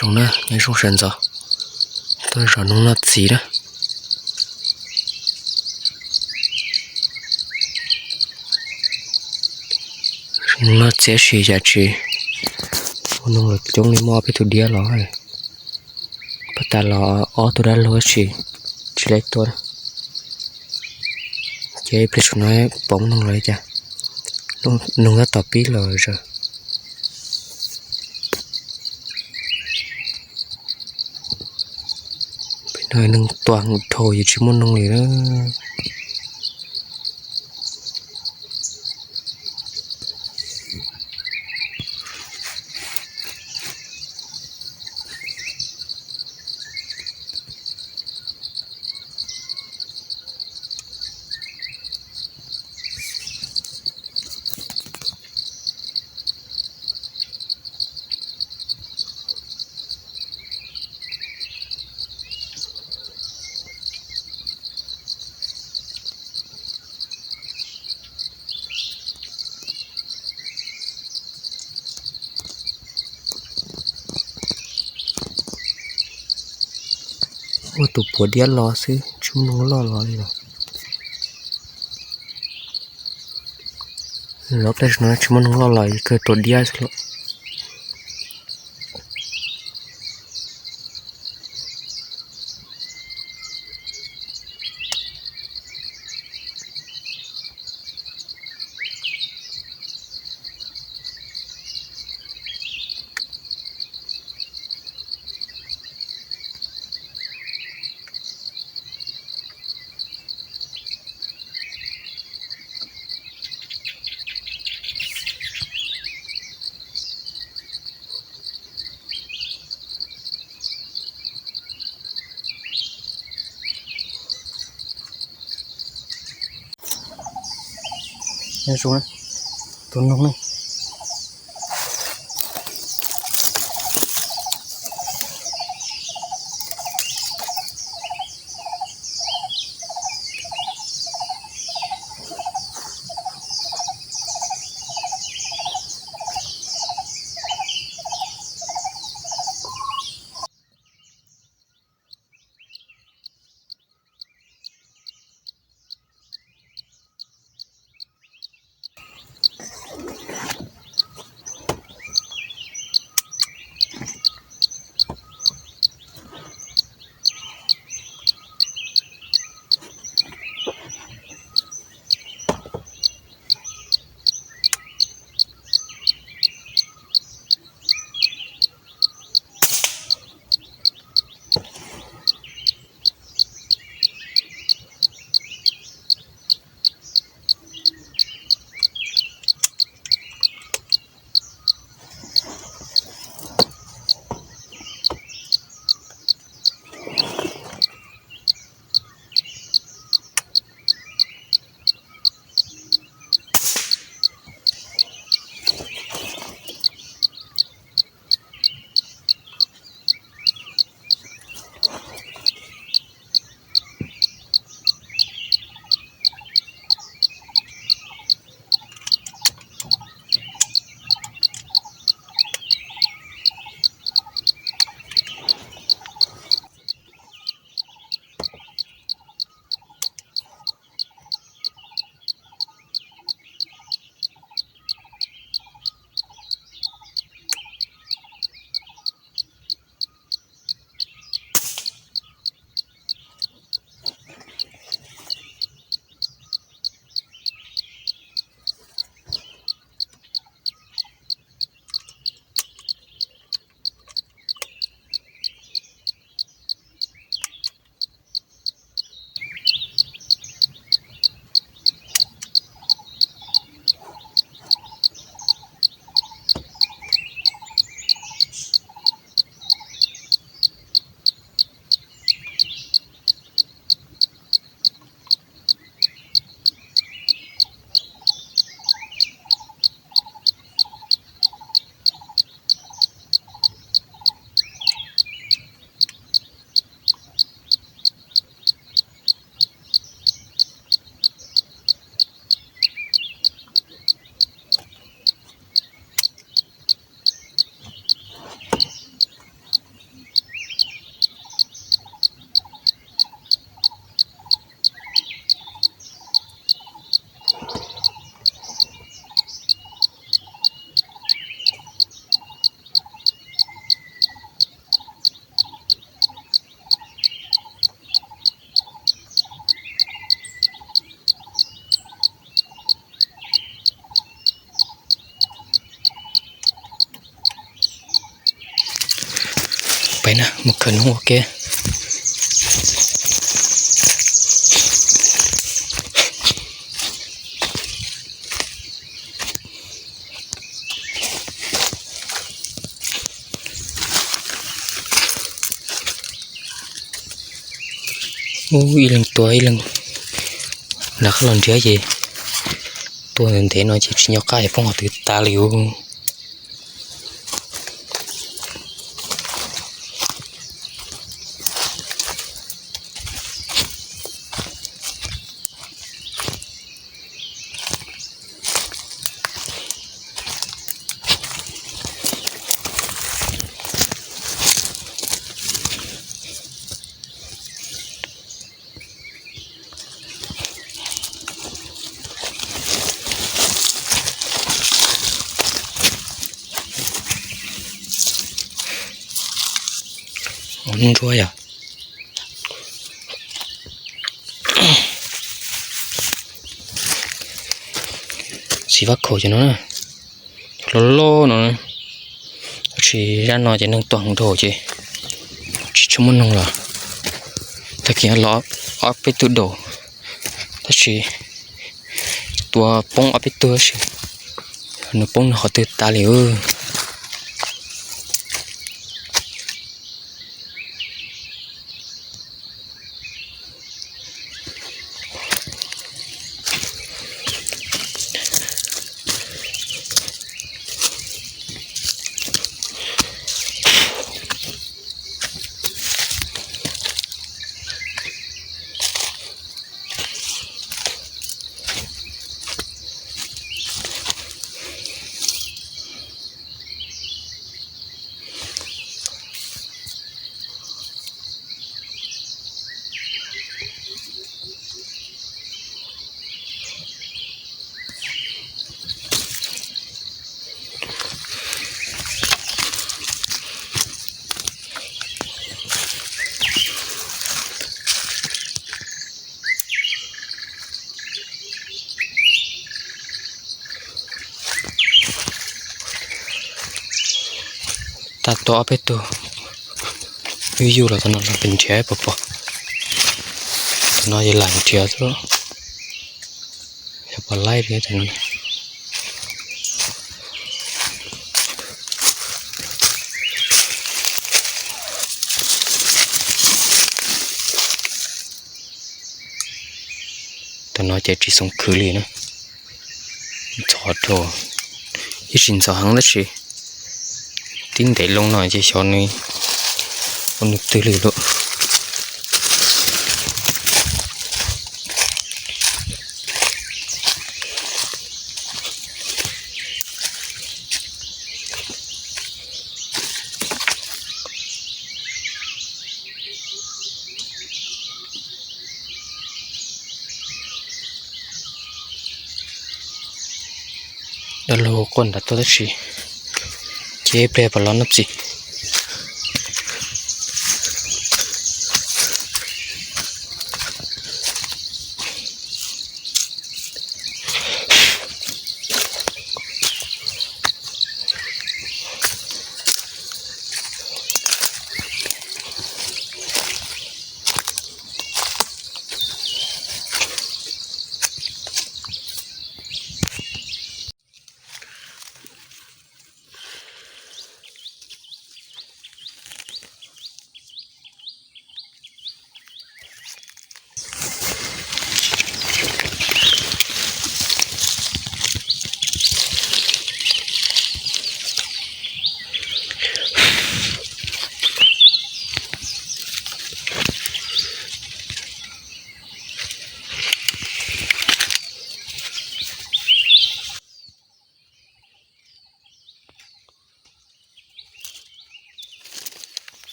Zoo na, nyob zoo sawv ntxov, tuaj zov noog noj txiv na. Noog noj txiv tab sis cas tsis muaj noog los coob li, muaj ob peb tug diab los, pab tas los ob tug dab laug tab sis tsis lej tuaj na. Ces ib pliag tsam no pom noog los li cas, noog tab tom pib los zog. Pem no neeg tuaj dhau ces tsis muaj noog li na. Ua tus puav diab los xwb, tsis muaj noog loj los li los. Los tab sis no tsis muaj noog loj los kawg tus diab xwb los. Zoo, tus noog ne. Mus khaws noob ua ke. Ub, ib leeg tua ib leeg lawv qab los nrhiav ces tua ntev ntev no ces tsis nco qab es poob qhov twg tas li ub. Ua nruab yog txiv vab khaum cov no, loj loj no. Tab sis zaj no ces neeg tuaj heev dhau ces tsis tshua muaj noog lawm. Tag kis los ob peb tug daus, tab sis tua poob ob peb tug tab sis nws poob nws qhov twg tas li. Tag tua ob peb tug yuj yuj los tam no pes nrhiav pom pom. Tam no ces lam nrhiav xwb, yog pom laib li tam no. Tam no ces tsis xoo khwv li na. Ntxhov dhau, ib tsis ntxhov heev tab sis tib ntev loo no ces xyov nws ua nws twg li lawm. Dab laug quaj nram tuaj tab sis ces ib pliag pom los noj txiv.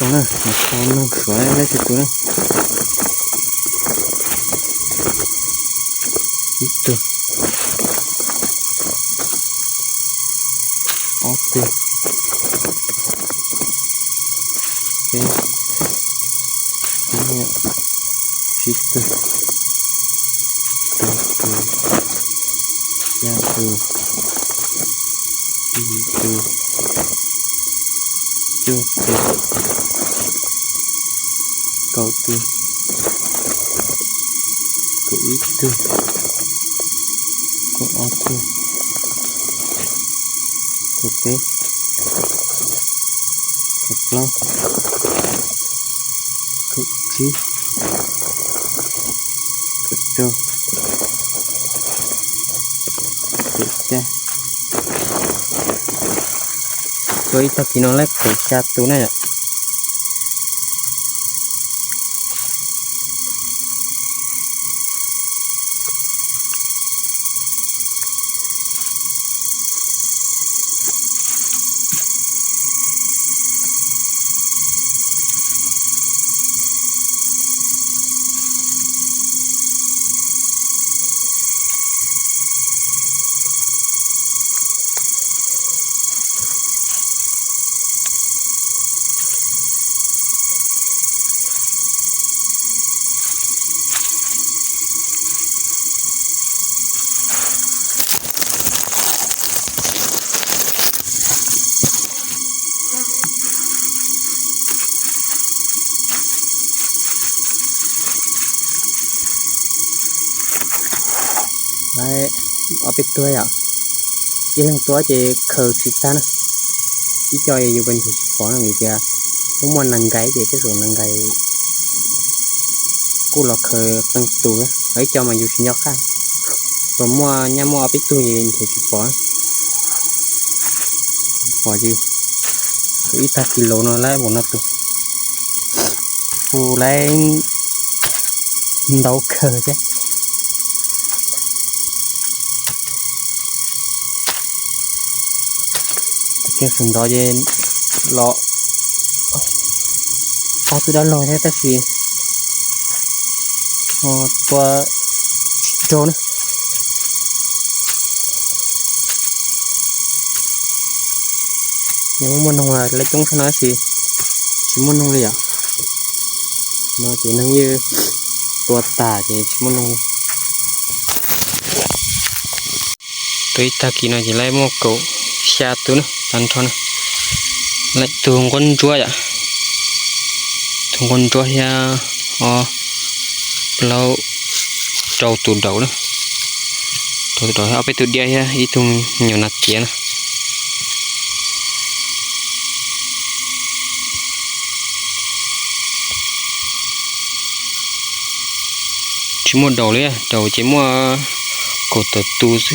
Tau noog suav lawm tib tug na. Ib tug, ob tug, peb, tsib tug, rau tug, xya tug, yim tug, cuaj tug, kaum tug, kaum ib tug, kaum ob tug, kaum peb, kaum plaub, kaum tsib, kaum rau, kaum xya. Tua ib tag kis no lawm kaum xya tus na yom. Ob peb tug yom, ib leeg tua ces khaws tsis tag na. Ib co yus pes nrhiav tsis pom na vim tias muaj muaj nees nkais ces tej zaum nees nkais kuj los khaws qee tus, ho ib co mas yus tsis nco qab. Tsuas muaj nyab muaj ob peb tug ces nrhiav tsis pom. Pom ces ib tag kis los no lawm npaum no tus, kuj lawv ntau kawg thiab. Tus kheej sawv ntxov ces los tau tus dab laug thiab tab sis tua tsis raug na. Yog muaj noog lawv coob tshaj no tab sis tsis muaj noog li yom. No ces neeg yeej tua tas ces tsis muaj noog li. Tua ib tag kis no ces lawv muaj kaum xya tus na, tag nrho na. Lawv tus nquab ntsuab yom, tus nquab ntsuab thiab ob plaub rau tus daus na, rau tus daus thiab ob peb tus diab thiab ib tug me nyuam nas tiav na. Tsis muaj daus li, daus ces muaj kaum tawm tus xwb.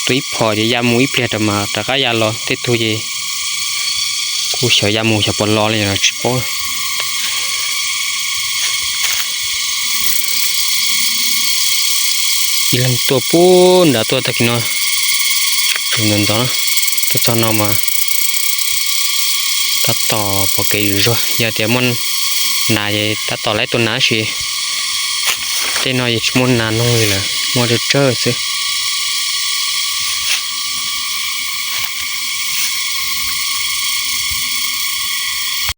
Tua ib phom ces ya mus ib pliag rau mas rov qab ya los, tej tug ces kuj xyov ya mus xyov puas los li los tsis paub. Ib leeg tuaj puag nrad tuaj tag kis no, ntxov ntxov, tuaj txog no mas tab tom pom kev zuj zus, yog tias muaj nas ces tab tom lawv tua nas tab sis tej no yeej tsis muaj nas noog li lawm, muaj tsawg tsawg xwb.